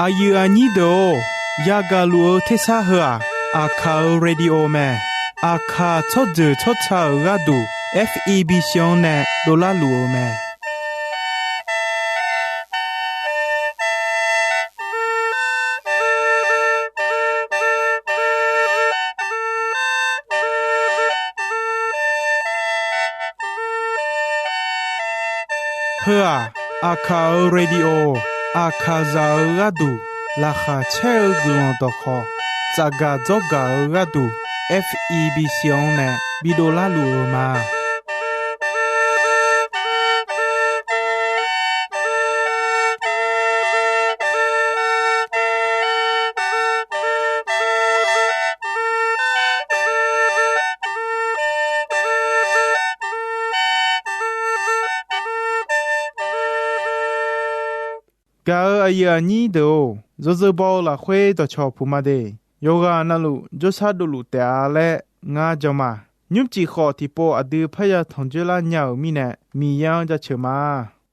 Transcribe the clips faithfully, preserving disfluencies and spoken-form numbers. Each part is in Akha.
Aqyuif aqnyir deuq-or, yagaq luf-eu tersar heu-aq, Aqkaq-euq radio mae. Aqkaq tsawrjeuq tsawrca-euq gharduq, F E B C-anr nae dovlar luf-eu mae. Heu-aq, Aqkaq-euq radio, Aqkaqzaq-euq gharduq laqkhaq caer-eu guiqlanq dawqkhawq, tsafgaq dzawrgaq-eu gharduq, F E B C-anr nae bidov larluf-eu ma. Gaq-euq aqyuif aqnyir deuq-or, yawzeu baw-eu lafkhoer dawqcawq puq ma de. Yawqghaq navluf jawrshar dovluf taef-a laer ngar jan ma. Nymrcif khawf tiqpov aqdui parya tanqjoer lar nya-euq mirnae, Miqyaer-anr jaceuq ma.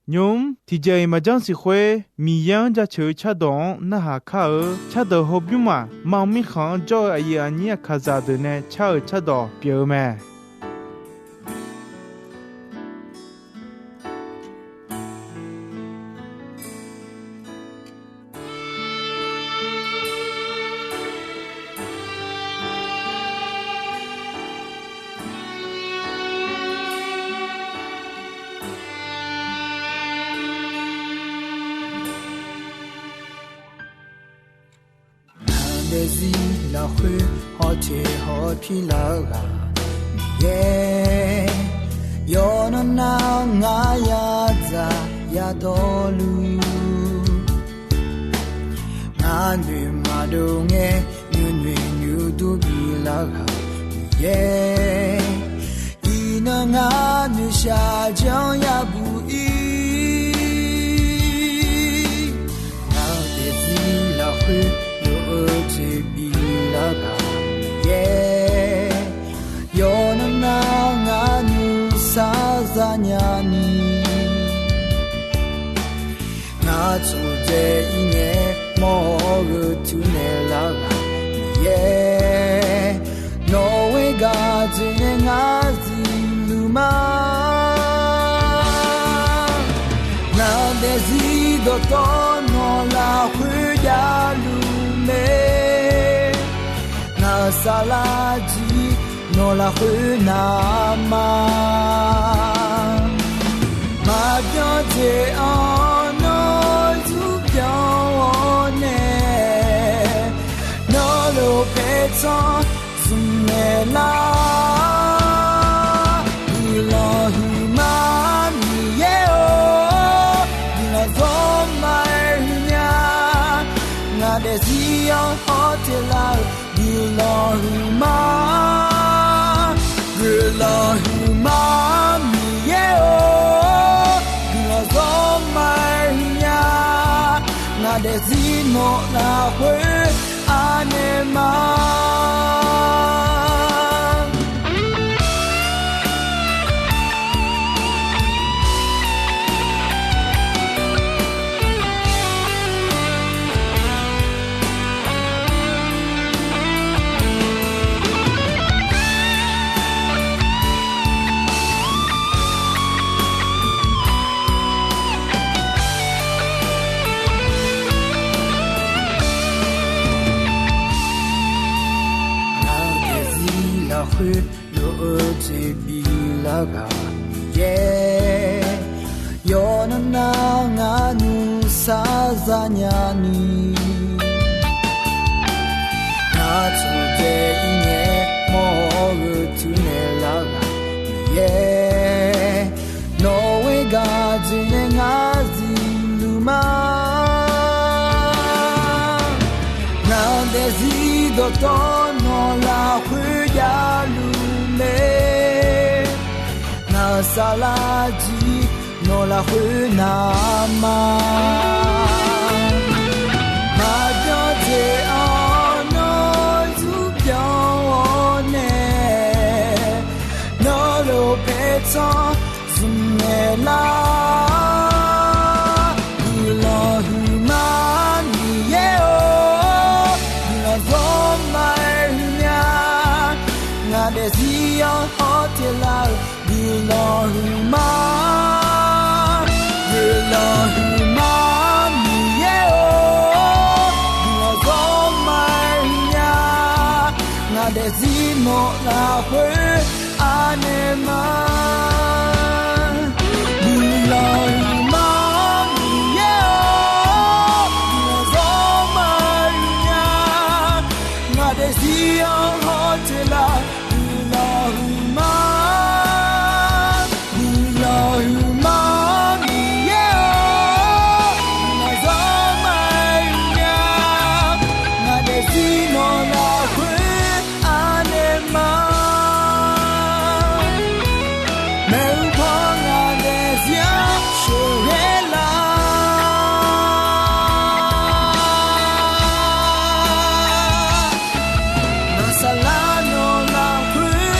Nymq-mr tiqjeq-iq maqjanr siq khoer, Miqyaer-anr jaceuq-eu cardawq-anr narhaq kar-eu. Cardawq hawbymr-aq, mam mirkhanq-anr jawr-eu aqyuif aqnyir Aqkaqzaq deuq nae car-euq cardawq pyeuf-eu mae. Ngaq daefzir lafkhoer hawteq hawpir lar-eu ghaq Miqyaer, yawqnan nar ngar yadzaq yadawrluf, ngar noeqma dov ngae nuinoeq nuidur bilar ghaq Miqyaer, iqnan ngar noeqshaq janr yabuq ir. Ngaq daefzir lafkhoer lof-eu jeq bilar ghaq Miqyaer, yawqnan nar ngar nuisar zanya ni, ngar tsoqdzae ir ngae mawr-eu teunaeq lar ghaq Miqyaer, nawq-eu gaq jeq nae ngar zifluf ma. Ngaq daefzir dawqtawv nawq lafkhoer javluf mae. Ngaq-euq saflar jir nawq lafkhoer navma, maqbyan jeq-anr nawr zurbyan-awr nae, nawr lof paertsanr zmqnaeq lar. Guiqlanq huiqma Miqyaer-or, guiqlanq zawrma-aer huiqnya. Ngaq daefzir-anr hawteq lar-euq guiqlanq huiqma, guiqlanq huiqma Miqyaer-or, guiqlanq zawrma-aer huiqnya. Ngaq daefzir nawq lafkhoer anaeq ma. Ngaq daefzir lafkhoer lof-eu jeq bilar ghaq Miqyaer, yawqnan nar ngar nuisar zanya ni, ngar tsoqdzae ir ngae mawr-eu teunaeq lar ghaq Miqyaer, nawq-eu gaq jeq nae ngar zifluf ma. Ngaq daefzir dawqtawv nawq lafkhoer javluf mae. Ngaq-euq saflar jir nawq lafkhoer navma, maqbyan jeq-anr nawr zurbyan-awr nae, nawr lof paertsanr zmqnaeq lar. Guiqlanq huiqma Miqyaer khoer anaeq ma. Guiqlanq huiqma-anr Miqyaer-awr, guiqlanq zawr ma-eu nya. Ngaq daefzir-anr hawteq laf, guiqlanq huiqma. Guiqlanq huiqma-anr Miqyaer-awr, guiqlanq zawr ma-eu nya. Ngaq daefzir nawq lafkhoer anaeq ma. Maeqhu paw ngaq daefzir-anr sheuqghae laf. Ngaq saflar nawq lafkhoer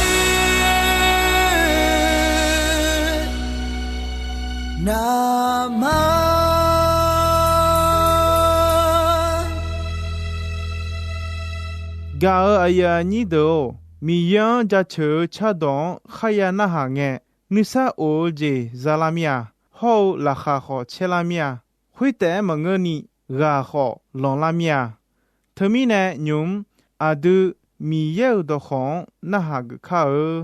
navmaqma. Gaq-euq aqyuif aqnyir deuq-or, Miqyaer-anr jaceuq-eu cardawq-anr kharya narhaq ngae, nuisar of-eu jeq za lar mir-a. Hawr-eu laqkhaq khawf caer lar mir-a. Khoertaef-aer maqngeurni, ghaq khawf lanqlar mir-a. Teumirnae nymq-mr aqdui Miqyaer-euq dawqkawq-anr narhaq geuf kar-eu.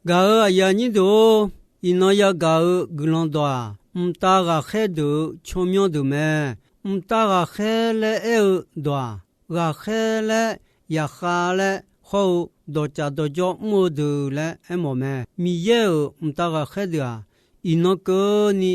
Gaq-euq aqyuif aqnyir deuq-or, iqnan yagaq-euq guiqlanq dawq-aq, mqtav ghaqkhaer deuq-euq tsawrmyanr deuq mae. Mqtav ghaqkhaer laer aer-eu dawq-aq, ghaqkhaer laer yaqkhav laer hawr-eu dawqcaf dawqjawr mr-eu deuq laer aermawf mae. Miqyaer-euq mqtav ghaqkhaer deuq-aq, iqnan keuvni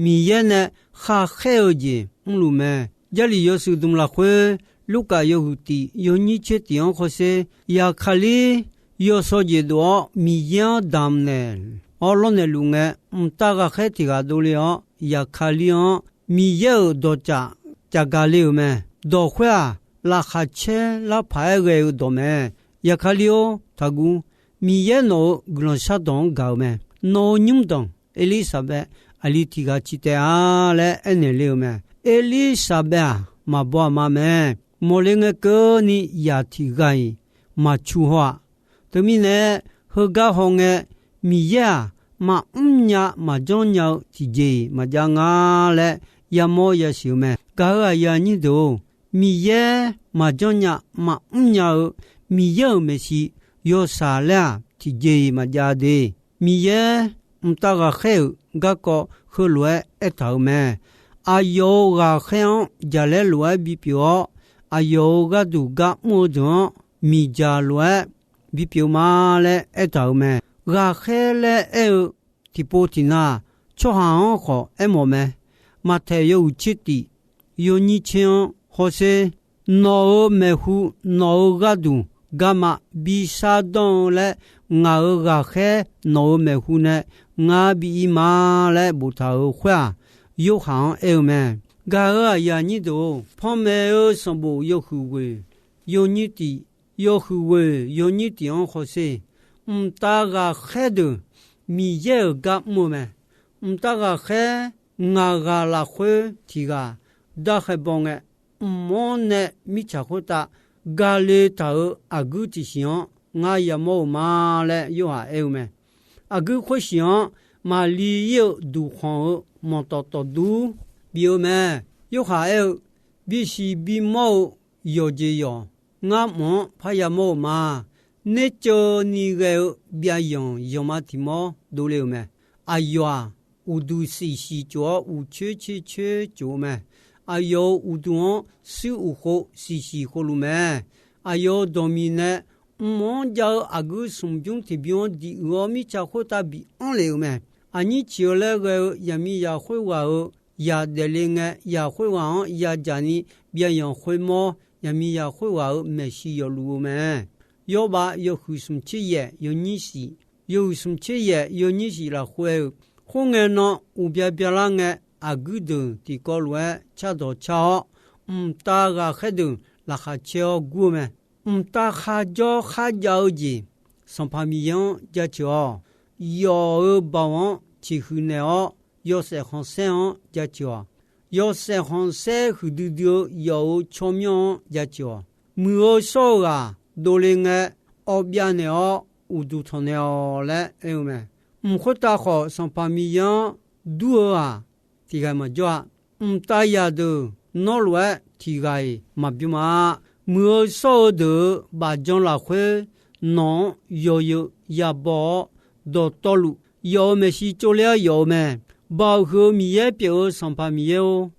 Miqyaer nae kharkhaer-eu jeq mrluf mae. Jarlif yawshuif dmq lafkhoer, Lurkaf yawhuiq tif yawnyir tser tif-anr hawsher, Yaqkaqlir yawsaw jeq dov-awr Miqyaer-anr damq naeq-awr lawrnaeq luf ngae, mqtav ghaqkhaer tiq ghaq dovle-awr, Yaqkaqlir-anr Miqyaer-euq dawqcaf caf gaq le-euq mae. Dawq khoer-aq, laqkhaq caer lar paq-aer ghae-eu dawq mae. Yaqkaqlir-or, taq gur. Miqyaer nawq-euq guiqlanq shardawq-anr gaq-euq mae. Nawq-euq nymrdanq Erlirsaqbaev aqli tiq ghaq ciq taef-a laer aernaeq le-euq mae. Erlirsaqbaev-aq, maqbaw aqma mae. Mawqle ngae keuvni yaq tiq ghaq-iq maqcu haw-aq. Teumirnae, heugar hawngae, Miqyaer-aq, maqmr nya maqjanr nya-eu tiqjeq-iq maqjav nga laer yamawr yasiq-eu mae. Gaq-euq aqyuif aqnyir deuq-or, Miqyaer maqjanr nya maqmr nya-eu Miqyaer-euq maeqshi yawshaq laer-aq, tiqjeq-iq maqjav de. Miqyaer mqtav ghaqkhaer-euq garkawv heulof-aer aertaq-euq mae. Aqyawf-euq ghaqkhaer-anr jaqlaer lof-aer bipyeuf-awr, aqyawf-euq gharduq gar mr-eu deuq-anr miqdzaq lof-aer bipyeuf ma laer aertaq-euq mae. Ghaqkhaer laer aer-eu tiqpov tiqnav tsawrhaq-anr khawf aermawf mae. Maqtaeq yawhuiq tser tif yawnyir tser-anr hawsher, nawq-euq maeqhu nawq-euq gharduq garma bi shardanr-eu laer, ngaq-euq ghaqkhaer nawq-euq maeqhu nae ngar bi ir ma laer boftaq-euq khoer-aq, Yorhaq-anr aer-eu mae. Gaq-euq aqyuif aqnyir deuq-or, panmaeq-eu sanqbof yawhuiq ghoeq yawnyir tif, yawhuiq ghoeq yawnyir tif-anr hawsher, mqtav ghaqkhaer deuq Miqyaer-euq gar mr-eu mae. Mqtav ghaqkhaer ngaq ghaq lafkhoer tiq ghaq darkhae baw ngae, mq-anr nae mirtsaq khoertav gale taq-euq aqguir tiqsiq-anr ngar yamawr-euq ma laer Yorhaq aer-eu mae. Aqguir khoersiq-anr maqli ir-eu duqkhanq-eu manqtawf tawfdur bif-eu mae. Yorhaq aer-eu, bisiq bimawr-eu yawqjeq yawq ngar mq-anr parya mawr-euq ma. Nerceuv ni ghae-eu byavyanq yanqma tiq mawr dovle-euq mae. Aqyawf-aq, uqduq siqsiq cof-awr uqcoer coer coer cof-eu mae. Aqyawf-euq uqduq-anr shuir uq khov siqsiq khovluf mae. Aqyawf-euq dawqmiq nae mq-anr jav-eu aqguir smq bymr tiq bymr-anr diq uiq-awr mirtsaq khoertav bi anr lef-euq mae. Aqnyir ciq-eu laer ghae-eu yaqmiqzaq khoerghaq-euq yaq daefle ngae, yaq khoerghaq-anr yadzaq ni byavyanq khoermawr, yaqmiqzaq khoerghaq-euq maeqshi yawfluf-eu mae. Yawrbav yawhuiq smq tser yaef yawnyir shif, yawhuiq smq tser yaef yawnyir shif lafkhoer-euq, khoerngae nan uqbya byalar ngae, aqguir deuq tiqkawv lof-aer cardawq car-awr, mqtav ghaqkhaer deuq laqkhaq caer-awr gur-eu mae. Mqtav kharjawr kharjav-eu jeq, Sanqpaq Miqyaer-anr jaceuq-awq. Yawf-euq baoq-anr ciqhuiq naeq-awr, yawshaef khanqsaer-anr jaceuq-awq. Yawshaef khanqsaer huiqdui dui-eu yawf-euq tsawrmyanr-anr jaceuq-awq. Muiq-eu shawr-eu ghaq dovle ngae, awv byav naeq-awr uqduq tanq naeq-awq laer aer-eu mae. Mq khoertav khawf, Sanqpaq Miqyaer-anr dur-eu-aq, tiq ghaq maqjawr-a. Mqtav zaqdeuq nawr lof-aer tiq ghaq-iq maqbymr-a. Muiq-eu shawr-eu deuq-euq bafjan lafkhoer, nawq-anr yawzeu yabaw-awr, dawqtawvluf yawf-euq maeqshi tsovler-awr yawf-eu mae. Baoq huiq-eu Miqyaer pyeuf-eu Sanqpaq Miqyaer-or,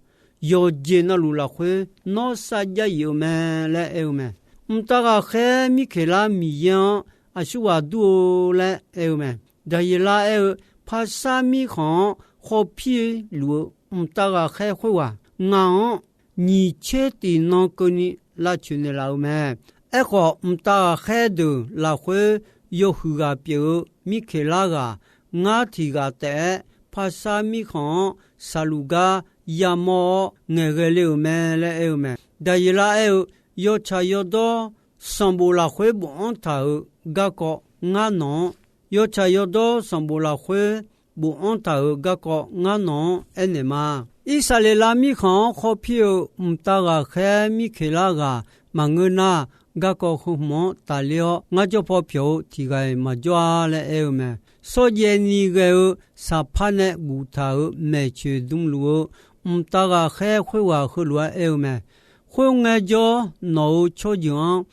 yawqjeq navluf lafkhoer nawr sarjax yif-eu mae laer aer-eu mae. Mqtav ghaqkhaer Mirkeqlar Miqyaer-anr aqsurghaq dur-eu laer aer-eu mae. Daqyeqlar aer-eu, Parsar mirkhanq-anr khawpir luf-eu mqtav ghaqkhaer khoerghaq ngaq-anr nyiq tser tiq nan keuvni lavtsoeq naeqlaf-eu mae. Aerkhawf, mqtav ghaqkhaer deuq lafkhoer yawhuiq ghaq pyeuf-eu Mirkeqlar ghaq ngar tiq ghaq taef-aer Parsar mirkhanq-anr saqluf gar yamawr-awr ngaeqghae le-euq mae laer aer-eu mae. Daqyeqlar aer-eu, Yawtsaq yawdawr sanqbof lafkhoer bofanr taq-euq garkawv ngar nawq-anr, yawtsaq yawdawr sanqbof lafkhoer bofanr taq-euq garkawv ngar nawq-anr aernaeq ma. Irsaqleqlav mirkhanq-anr khawpir-eu mqtav ghaqkhaer Mirkeqlar ghaq maqngeur nar, garkawv heu hmq-anr tafler-awr ngar jawr paw pyawq-eu tiq ghaq-iq maqjawr-a laer aer-eu mae. Shawrjaev ni ghae-eu saqpar nae guftaq-euq maeqtsoeq dmluf-eu mqtav ghaqkhaer khoerghaq heulof-aer aer-eu mae. Khoerngae jawr, nawq-euq tsawrjeuq-anr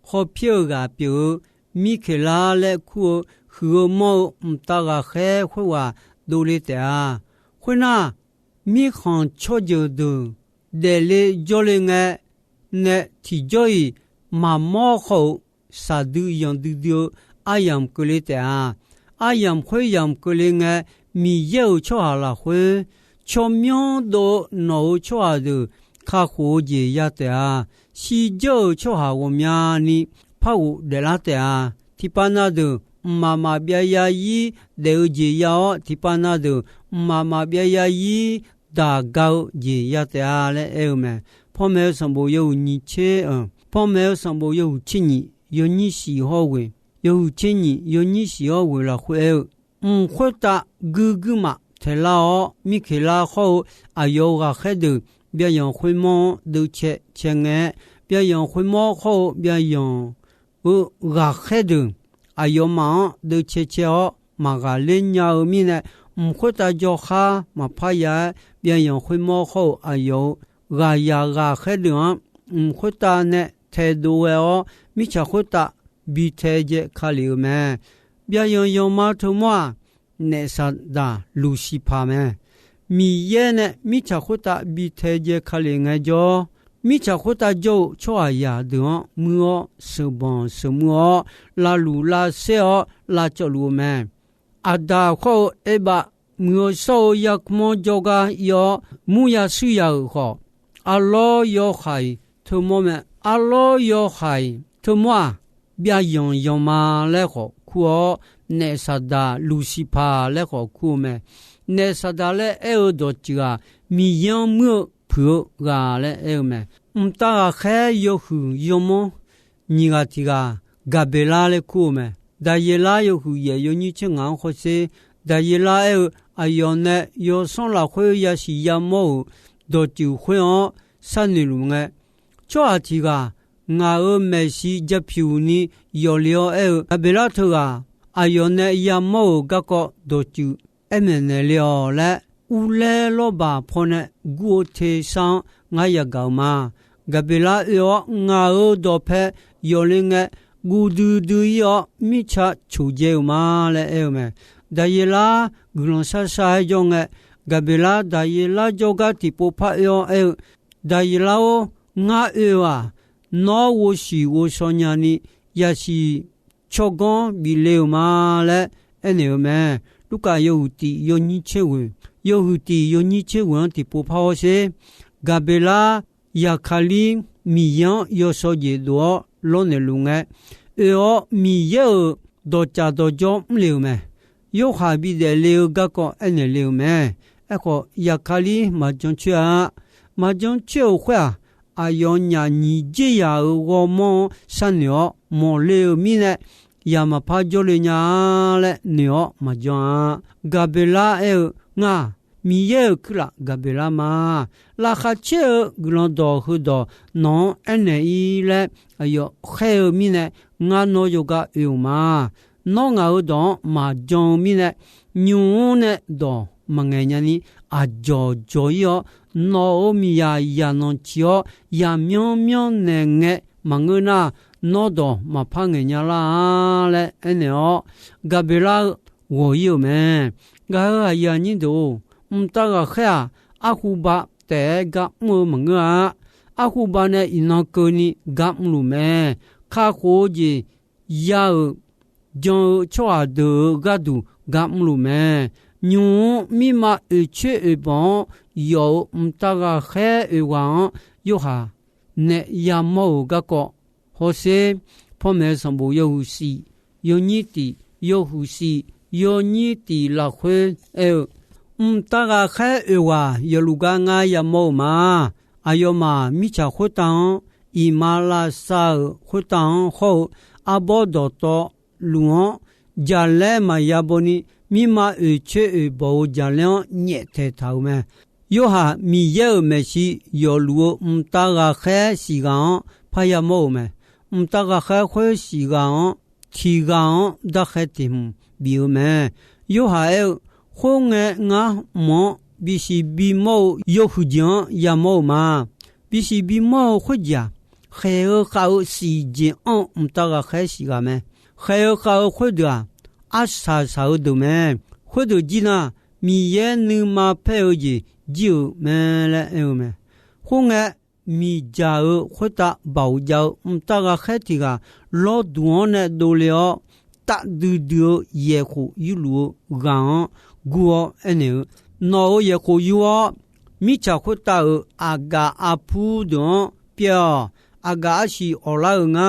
khawpir-eu ghaq pyeuf-eu Mirkeqlar laer kur-eu huiq-eu manr-eu mqtav ghaqkhaer khoerghaq dovle taef-a. Khoernar, mirkhanq tsawrjeuq deuq daefle jawrle ngae, nae tiqjawr-iq maqmawr khawf-euq saqdui yanq duidui-eu aryamq keuvle taef-a. Aryamq khoeryamq keuvle ngae, Miqyaer-euq tsawrhaq lafkhoer tsawrmyanr dov-eu nawq-euq tsawrhaq deuq kakhof-eu jeq ya taef-a. Shirdzeur-euq tsawrhaq ghawqmyani par ghofdaeflar taef-a. Tiqpav na deuq mqmaq maqbyav yarzir daef-eu jeq ya-awr, tiqpav na deuq mqmaq maqbyav yarzir daq ga-eu jeq ya taef-a laer aer-eu mae. Panmaeq-eu sanqbof yawhuiq nyiq tser, panmaeq-eu sanqbof yawhuiq tser nyiq yawnyir shiq hawr ghoeq, yawhuiq tser nyiq yawnyir shiq hawr ghoeq lafkhoer aer-eu, mq khoertav guir guirmaf taeqlar-awr, Mirkeqlar hawr-eu aqyawf-euq ghaqkhaer deuq byayanq khoermawr-anr deuvcae cae ngae-aer, byayanq khoermawr hawr-eu byayanq-eu ghaqkhaer deuq aqyawfmaf-anr deuvcae cae-awr maqghaqler nya-eu mirnae, mq khoertav jawrkhar maqpar ya-aer, byayanq khoermawr hawr-eu aqyawf-euq ghaqyaq ghaqkhaer deuq-anr mq khoertav nae taedov ghae-awr, mirtsaq khoertav bi tae jae ka lef-euq mae. Byayanq yanqma teumawr-aq, naef Saqdaq Luqsiqpaq mae. Miqyaer nae mirtsaq khoertav bi tae jae ka lef ngaejawr, mirtsaq khoertav jawr-eu tsawrhaqzaq deuq-anr muir-awr sheuqbanq sheuqmuir-awr, lavluf lavsaer-awr lavcawv luf-eu mae. Aqdaq khawr-eu Erbav muiq-eu shawr-eu yarkmr-anr jawrgar ir-awr murya shuir ya-euq khawf, arlawr yawhaiq teumawr mae. Arlawr yawhaiq teumawr-aq, byayanq yanqma laer khawf kur-awr, naef Saqdaq Luqsiqpaq laer khawf kur-eu mae. Naef Saqdaq laer aer-eu dawqtsuif-aq, Miqyaer-anr muir-eu puiq-eu ghaq laer aer-eu mae. Mqtav ghaqkhaer yawhuiq yawmanr nyiq ghaq tiq ghaq Gaqbeqlar laer kur-eu mae. Daqyeqlar yawhuiq yaef yawnyir tser ngaq-anr hawsher. Daqyeqlar aer-eu, aqyawf nae yawsanr lafkhoer yasiq yamawr-euq dawqtsuif khoer-anr sharnoeq luf ngae, tsawrhaq tiq ghaq ngaq-euq maeqshi japyuq ni yawf le-awr aer-eu, Gaqbeqlar teughaq aqyawf nae yamawr-euq garkawv dawqtsuif aer maeqnaeq le-awq laer, urlaer lawrbaq pawnae gur-eu tersar-anr ngar yagaq-euq ma. Gaqbeqlar oe-awr ngaq-euq dawqpae yawf le ngae, guv duidui ir-awr mirtsa coqdzae-euq ma laer aer-eu mae. Daqyeqlar guiqlanq sharshar-aer jawr ngae, Gaqbeqlar Daqyeqlar jawrgar tiqpov par oe-awr aer-eu, Daqyeqlar-or, ngar oe-eu-aq, nawr ghovshiq ghovshaw nyani yasiq tsawrganr bif le-euq ma laer aernaeq-eu mae. Lurkaf yawhuiq tiq yawnyir tser ghoeq, yawhuiq tiq yawnyir tser ghoeq-anr tiqpov par hawsher. Gaqbeqlar Yaqkalir Miqyaer-anr yawshaw jeq dof-awr lawrnaeq luf ngae, oe-awr Miqyaer-euq dawqcaf dawqjawr mr le-euq mae. Yorhaq bidaef le-eu garkawv aernaeq le-euq mae. Aerkhawf, Yaqkalir maqjan coer-a. Maqjan coer-euq khoer-aq, aqyawfnyaf nyiq jer yaq-euq ghawrmawr-anr sharnoeq-awr mawq le-euq mirnae, yaq maqpar jawr le nya-a laer noeq-awr maqjan-a. Gaqbeqlar aer-eu, Ngar, Miqyaer-euq kuirlaf Gaqbeqlar ma. Laqkhaq caer-eu guiqlanq dawq heudawq nawq-anr aernaeq-ir laer aqyawf khaer-eu mirnae, ngar nawr yawgar oe-euq ma. Nawr ngaq-euq dawq-anr maqjan-eu mirnae, nymq-mr nae dawq maqngaeq nyani, aqdzawq dzawq-ir-awr, nawq-euq miqzaq yaq nanq ciq-awr, yaq myanr myanr naeq ngae maqngeur nar, nawr dawq maqpar ngaeq nya lar-a laer aernaeq-awr, Gaqbeqlar-eu ghawq-ir-euq mae. Gaq-euq aqyuif aqnyir deuq-or, mqtav ghaqkhaer-aq, arhu ba taef-aer gar mr-eu maqngeur-a. Arhu ba nae iqnan keuvni gar mrluf mae. Kakhof-eu jeq ya-euq jan-eu tsawrhaq deuq-euq gharduq gar mrluf mae. Nymq-mr mirma oeqcoer oeqbawq-anr yawf-euq mqtav ghaqkhaer oeq ghaq-anr Yorhaq nae yamawr-euq garkawv hawsher. Panmaeq-eu sanqbof yawhuiq shif, yawnyir tif, yawhuiq shif, yawnyir tif lafkhoer aer-eu, mqtav ghaqkhaer oeq ghaq yawfluf gar ngar yamawr-euq ma. Aqyawfmaf mirtsaq khoertav-anr, iqmalavshav-euq khoertav-anr hawr-eu arbawr dawqtawvluf-anr jaqlaer maqya bawni, mirma oeqcoer oeqbawq-eu jaqlaer-anr nyaeftaeq taq-euq mae. Yorhaq Miqyaer-euq maeqshi yawfluf-eu mqtav ghaqkhaer siq ghaq-anr parya mawr-euq mae. Mqtav ghaqkhaer khoer siq ghaq-anr tiq ghaq-anr darkhae tiq hmq bif-eu mae. Yorhaq aer-eu, Khoerngae, ngar mq-anr bisiq bimawr-eu yawhuiq jeq-anr yamawr-euq ma. Bisiq bimawr-eu khoerjeq-aq, khaeq-eu khav-eu siq jeq anr-eu mqtav ghaqkhaer siq ghaq mae. Khaeq-eu khav-eu khoerdeuq-aq, arsaq saq-eu deuq mae. Khoerdeuq jir nar, Miqyaer nuima paer-eu jeq jir-euq mae laer aer-eu mae. Khoerngae, miqdzaq-euq khoertav baoq jav-eu mqtav ghaqkhaer tiq ghaq lawrduq-anr nae dovle-awr, taf duidui-eu yaeqkhof yurluf-eu ghaq-anr gur-awr aernaeq-eu, Nawq-euq yaeqkhof yur-awr, mirtsaq khoertav-euq aqgaf arpur deuq-anr pyaev-awq. Aqgaf arsiq awqlar-eu nga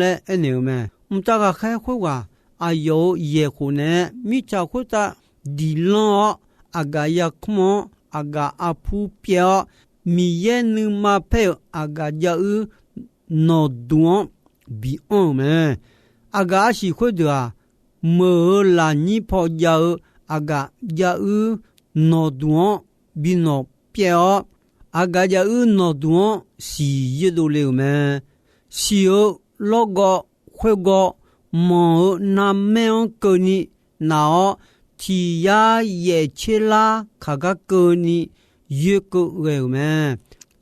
laer aernaeq-eu mae. Mqtav ghaqkhaer khoerghaq aqyawf-euq yaeqkhof naeq-aer mirtsaq khoertav diqlanr-awr, aqgaf yarkmr-anr aqgaf arpur pyaev-awr, Miqyaer nuima paer-euq aqgaf jav-ir nawqduq-anr bianr-euq mae. Aqgaf arsiq khoerdeuq-aq, meuq-euq lafnyir paw jav-eu aqgaf jav-ir nawqduq-anr binawq pyaev-awr, aqgaf jav-ir nawqduq-anr siq yoerdov le-euq mae. Siq-eu lawrgawv khoergawv manq-eu narmaer-anr keuvni naq-awr, tiq yar yaef tser lar kaq gar keuvni yoerkeuv ghae-euq mae.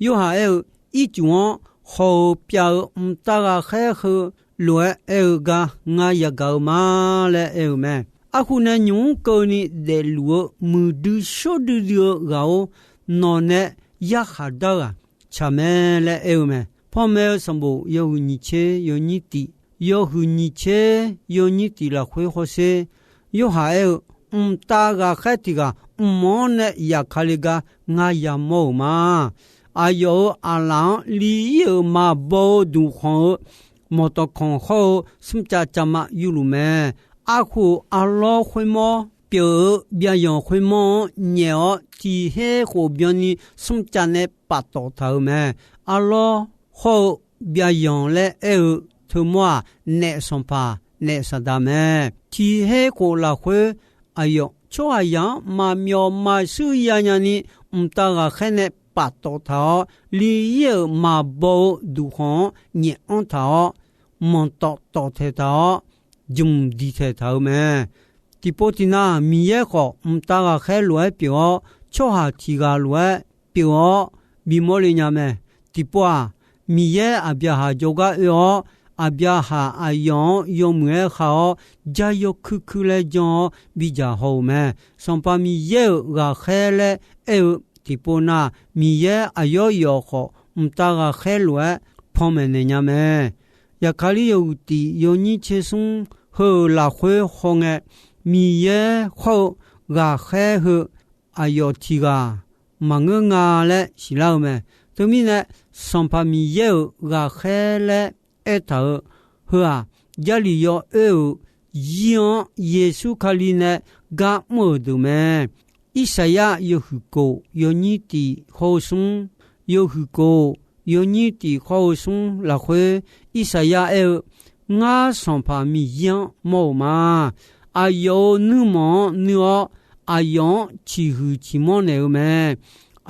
Yorhaq aer-eu, Ircuf-anr hawq-eu pyav-eu mqtav ghaqkhaer heu lof-aer aer-eu gar ngar yagaq-eu ma laer aer-eu mae. Arhu nae nymq mr keuvni daefluf-eu muiqdui shawr duidui-eu ghaq-or, nawq nae yarkhaq dar-eu-aq, tsaq mae laer aer-eu mae. Panmaeq-eu sanqbof yawhuiq nyiq tser yawnyir tif, yawhuiq nyiq tser yawnyir tif lafkhoer hawsher. Yorhaq aer-eu, Mqtav ghaqkhaer tiq ghaq mq-anr nae yaqkale gar ngar yamawr-euq ma. Aqyawf-euq aqlaf-anr li ir-euq maqbaw-eu duqkhanq-eu mawqtawf kanq hawr-eu smrcav cavma yurluf mae. Arhu-euq arlawr khoermawr pyeuf-eu byavyanq khoermawr-anr nyaef-awr, tiq her khof byanni smrcav nae paftawf taq-euq mae. Arlawr hawr-eu byavyanq laer aer-eu teumawr-aq, naef sanqpaq, naef saqdaq mae. Tiq her khof lafkhoer aqyawf tsawrhaqzaq-anr maqmyawf maqshuir yanya ni, mqtav ghaqkhaer nae paftawf taq-awr, li ir-euq maqbaw-eu duqkhanq-anr nyaef anr taq-awr, manqtawf tawf taeq taq-awr, jmq diq taeq taq-eu mae. Tiqpov tiqnav Miqyaer khawf, mqtav ghaqkhaer lof-aer pyeuf-awr, tsawrhaq tiq ghaq lof-aer pyeuf-awr bimawr le nya mae. Tiqpov-aq, Miqyaer Aqbyaqhaq jawrgar oe-awr, Aqbyaqhaq aqyawf-anr yawmuiq-aer khav-awr, jar yawkuir kuir laer jan-awr bidzaq haw-euq mae. Sanqpaq Miqyaer-euq ghaqkhaer laer aer-eu tiqpov nar, Miqyaer aqyawf yawf khawf, mqtav ghaqkhaer lof-aer panmaeq naeq nya mae. Yaqkali yawhuiq tif yawnyir tser smr heu-euq lafkhoer hawngae, Miqyaer hawr-eu ghaqkhaer heu aqyawf tiq ghaq maqngeur nga laer siqlar-eu mae. Teumirnae, Sanqpaq Miqyaer-euq ghaqkhaer laer aertaq-euq heu-aq, Jarlif yawoer-euq zir-anr Yeqsur Kali nae gar mr-euq deuq mae. Irsaqyar yawhuiq kof yawnyir tif hawr-eu smr, yawhuiq kof yawnyir tif hawr-eu smr lafkhoer, Irsaqyar aer-eu, Ngar Sanqpaq Miqyaer-anr mawr-euq ma. Aqyawf-euq nuirmanq-anr nuir-awr, aqyawf-anr ciqhuiq ciqmanr naeq-eu mae.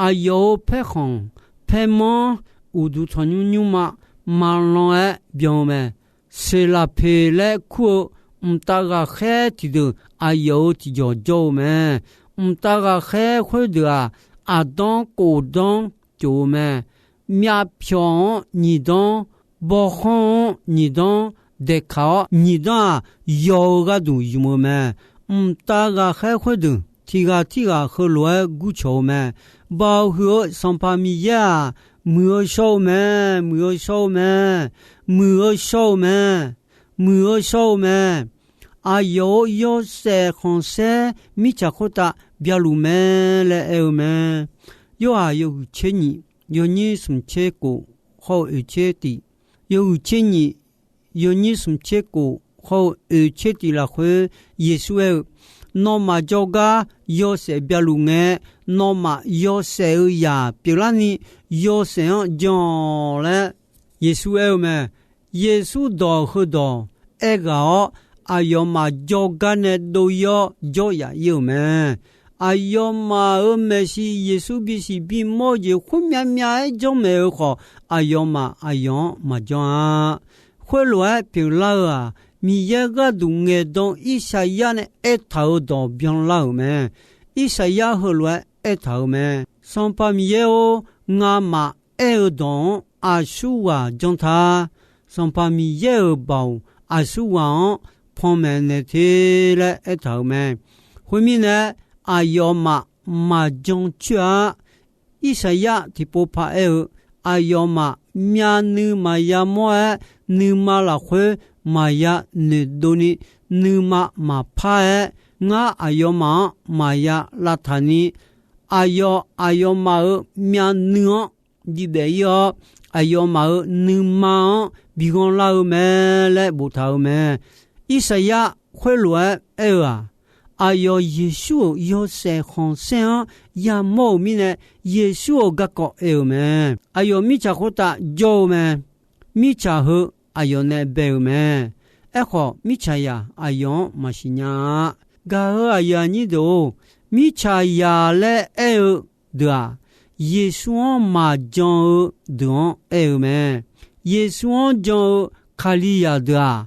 Aqyawf-euq paerkhanq, paermanr, uqduq tanqnymr nymrma, maqlan-aer byan-eu mae. Seqlaqpeq laer kur-eu mqtav ghaqkhaer tiqdeuq aqyawf-euq tiqjawq jawr-eu mae. Mqtav ghaqkhaer khoerdeuq-aq, aqdanr khofdanr tsof-eu mae. Myavpyawq-anr nyiq danr bawkhanr-anr nyiq danr daeqkaq-awr, nyiq danr-aq, yaw-eu gharduq ymq-eu mae. Mqtav ghaqkhaer khoerdeuq tiq ghaq tirghaq heulof-aer gurcawq-eu mae. Baoq huiq-eu Sanqpaq Miqyaer-aq, muiq-eu shawr-eu mae, muiq-eu shawr-eu mae, muiq-eu shawr-eu mae, muiq-eu shawr-eu mae. Aqyawf-euq yawshaef khanqsaer mirtsaq khoertav byaluf mae laer aer-eu mae. Yorhaq yawhuiq tser nyiq, yawnyir smq tser kof hawr-eu oeq tser tiq, yawhuiq tser nyiq, yawnyir smq tser kof hawr-eu oeq tser tiq lafkhoer Yeqsur aer-eu, Nawmaf jawrgar yawshaef byaluf ngae, nawmaf yawshaef-eu zaq pyeuflarni yawshaef-anr jan-awq laer Yeqsur aer-eu mae. Yeqsur dawq heudawq aerghaq-awr, aqyawfmaf jawrgar nae dov-ir-awr jawr yaf-ir-euq mae. Aqyawfmaf-euq maeqshi Yeqsur bisiq bimawr-eu jeq khoermyav myav-aer janrmaeq-eu khawf, aqyawfmaf aqyawf-anr maqjanr-a. Khoerlof-aer pyeuflar-eu-aq, Miqyaer gharduq ngaeqdan Irsaqyar nae aertaq-euq dawq byanlar-euq mae. Irsaqyar heulof-aer aertaq-euq mae. Sanqpaq Miqyaer-or, ngamaf aer-eu dawq-anr aqsurghaq janr ta. Sanqpaq Miqyaer-euq baoq aqsurghaq-anr panmaeq naeq te laer aertaq-euq mae. Khoermirnae, aqyawfmaf maqjan coer-a. Irsaqyar tiqpov paq aer-eu, aqyawfmaf myavnuiv maqya mawr-aer, nuima lafkhoer maqya noeqdov ni, nuima maqpar-aer, ngar aqyawfmaf-anr maqya lavtaq ni, aqyawf aqyawfmaf-euq myavnuiv-anr diqdaef-ir-awr, aqyawfmaf-euq nuima-anr bi ghanrlar-eu mae laer boftaq-euq mae. Irsaqyar khoerlof-aer aer-eu-aq, aqyawf Yeqsur-euq yawshaef khanqsaer-anr yamawr-euq mirnae, Yeqsur-euq garkawv oe-euq mae. Aqyawf mirtsaq khoertav jawr-eu mae. Mirtsaq heu aqyawf nae bae-euq mae. Aerkhawf, mirtsaqzaq aqyawf-anr maqsiq nya-a. Gaq-euq aqyuif aqnyir deuq-or, mirtsaqzaq laer aer-eu deuq-aq, Yeqsur-anr maqjan-eu deuq-anr aer-eu mae. Yeqsur-anr jan-eu Kalizaq deuq-aq,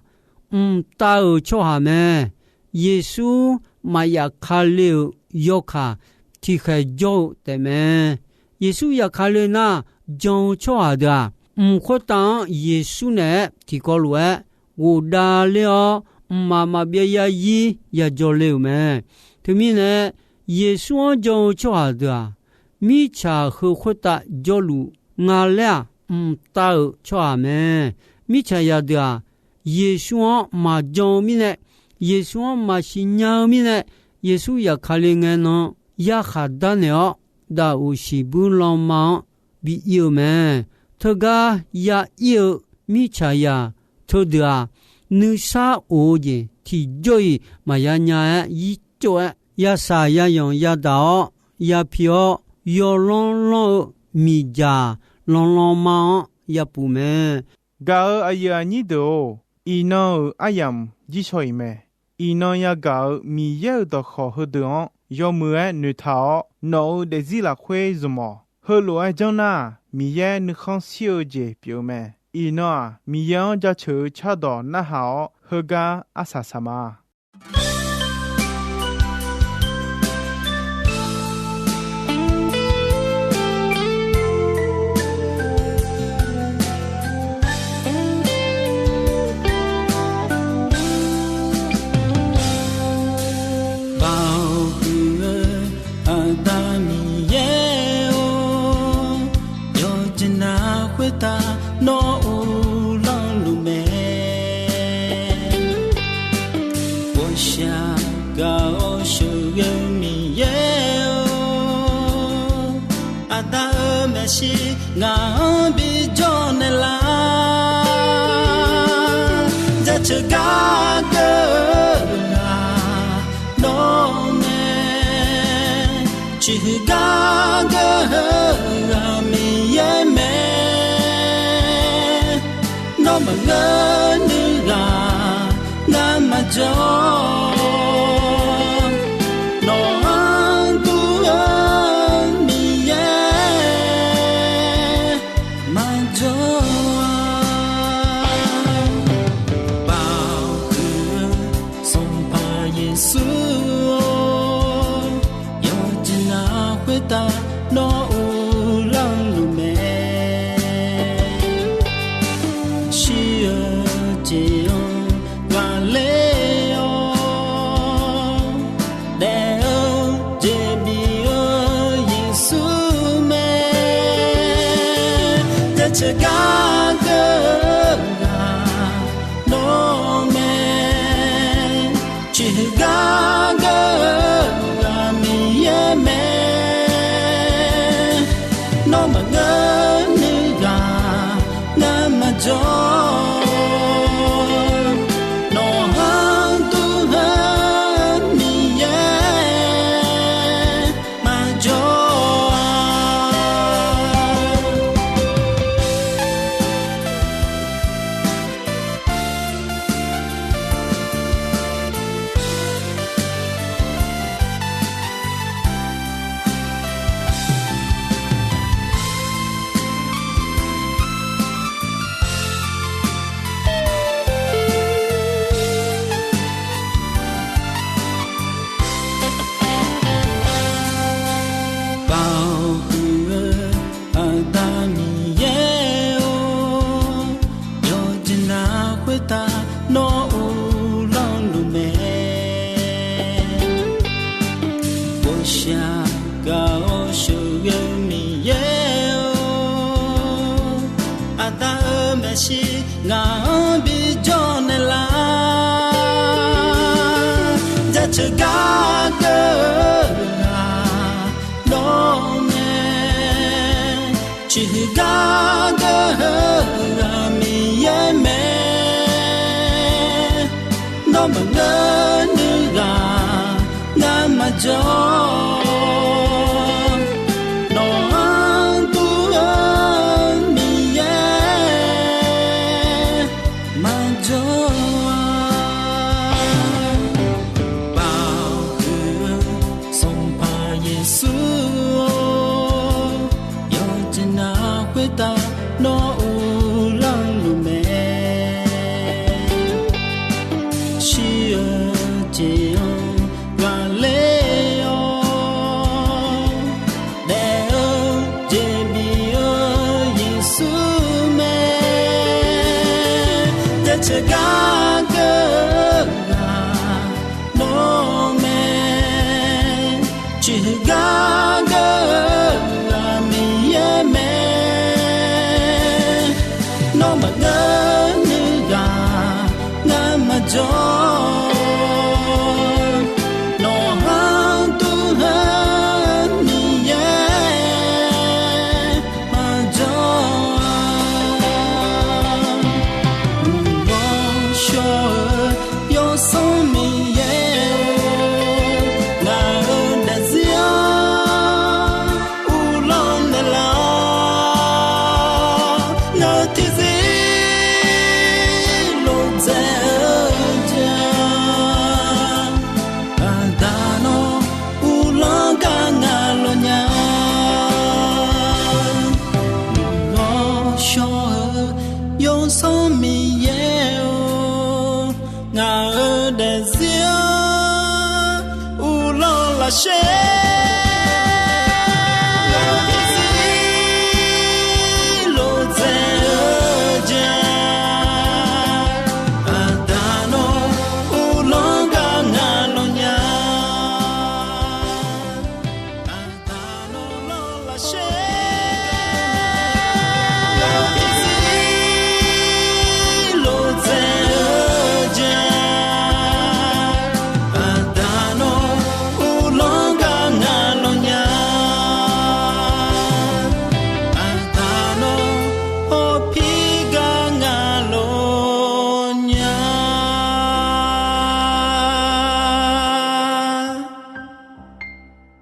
mqtav-euq tsawrhaq mae. Yeqsur maqyaf kale-euq yawkaq tiqkhaeq jawr-eu taefmae. Yeqsur yaf kale nar, jan-eu tsawrhaq deuq-aq, mq khoertav-anr Yeqsur naeq-aer tiqkawv lof-aer ghofdav ler-awr, mqmaq maqbyav zarzir yadzaw le-euq mae. Teumirnae, Yeqsur-anr jan-eu tsawrhaq deuq-aq, mirtsaq heu khoertav jawrluf nga laer-aq, mqtav-euq tsawrhaq mae. Mirtsaqzaq deuq-aq, Yeqsur-anr maqjan-eu mirnae, Yeqsur-anr maqsiq nya-eu mirnae, Yeqsur yaf kale ngae nan yarkhaq darnaeq-awr, daqoq shiqbuir lanma-anr bi ir-eu mae. Teugar ya ir-eu mirtsaqzaq teudeuq-aq, nuisar of-eu jeq tiqjawr-iq maqya nya-aer yir cov-aer, yasaq yazanq yadaq-awr, yapi-awr yawlanr lanr-eu miqdzaq lanlanma-anr yapuf mae. Gaq-euq aqyuif aqnyir deuq-or, iqnan-euq aryamq jirshaw-iq mae. Iqnan yagaq-euq Miqyaer-euq dawqkawq heudeuq-anr yawmuiq-aer noeqtaq-awr, nawq-euq daefzir lafkhoer zmq-awq. Heulof-aer janr nar-aq, Miqyaer nuikhanr shir-eu jeq pyeuf-eu mae. Iqnan-aq, Miqyaer-anr jaceuq-eu cardawq narhaq-awr, heugar arsaq saq ma. Baoq huiq-eu Aqda Miqyaer-or, yawqjeq navluf khoertav nawr uvlanr luf mae. Ghawqshaq gaq-awr sheuqghae-eu Miqyaer-or, Aqda-euq maeqshi ngaq-anr bijawr naeqlaf. Jaceuq gar geur-aq nawr mae, ciqhuiq gar geur-aq Miqyaer mae. Nawr maqngeur nuiv ghaq ngar maqjawr, nawq-anr dur-eu Miqyaer maqjawr-a. Baoq huiq-eu Sanqpaq Yeqsur-or, yawqjeq navluf khoertav nawr uvlanr luf mae. Gar geur-eu ghaq nawr mae, ciqhuiq gar geur-eu ghaq Miqyaer mae. Nawr maqngeur nuiv ghaq ngar maqjawr, nawq-anr dur-eu Miqyaer maqjawr-a. Baoq huiq-eu Aqda Miqyaer-or, yawqjeq navluf khoertav nawr uvlanr luf mae. Boshaq gaq-awr sheuqghae-eu Miqyaer-or, Aqda-euq maeqshi ngaq-anr bijawr naeqlaf. Jaceuq gar geur-eu ghaq nawr mae, ciqhuiq gar geur-eu ghaq Miqyaer mae. Nawr maqngeur nuiv ghaq ngar maqjawr, nawq-anr dur-eu Miqyaer maqjawr-a. Baoq huiq-eu Sanqpaq Yeqsur-or, yawqjeq navluf khoertav nawr uvlanr luf mae. Shir-eu jeq-anr ghaqler-awr, daef-eu jeq bif-eu Yeqsur mae. Jaceuq gar geur-eu ghaq nawr mae, ciqhuiq gar geur-eu ghaq Miqyaer mae. Nawr maqngeur nuiv ghaq ngar maqjawr, nawq-anr dur-eu Miqyaer maqjawr-a. Uqghawr shawr-eu Yawsanr Miqyaer-or, ngaq-euq daefzir-anr uvlanr naeqlaf-awr, ngaq-euq tiqzir lof dzaeq-eu jeq-aq, Aqda nawr uvlanr gar ngaq lawq nya. Uqghawr shawr-eu Yawsanr Miqyaer-or, ngaq-euq daefzir-anr uvlanr lafsher.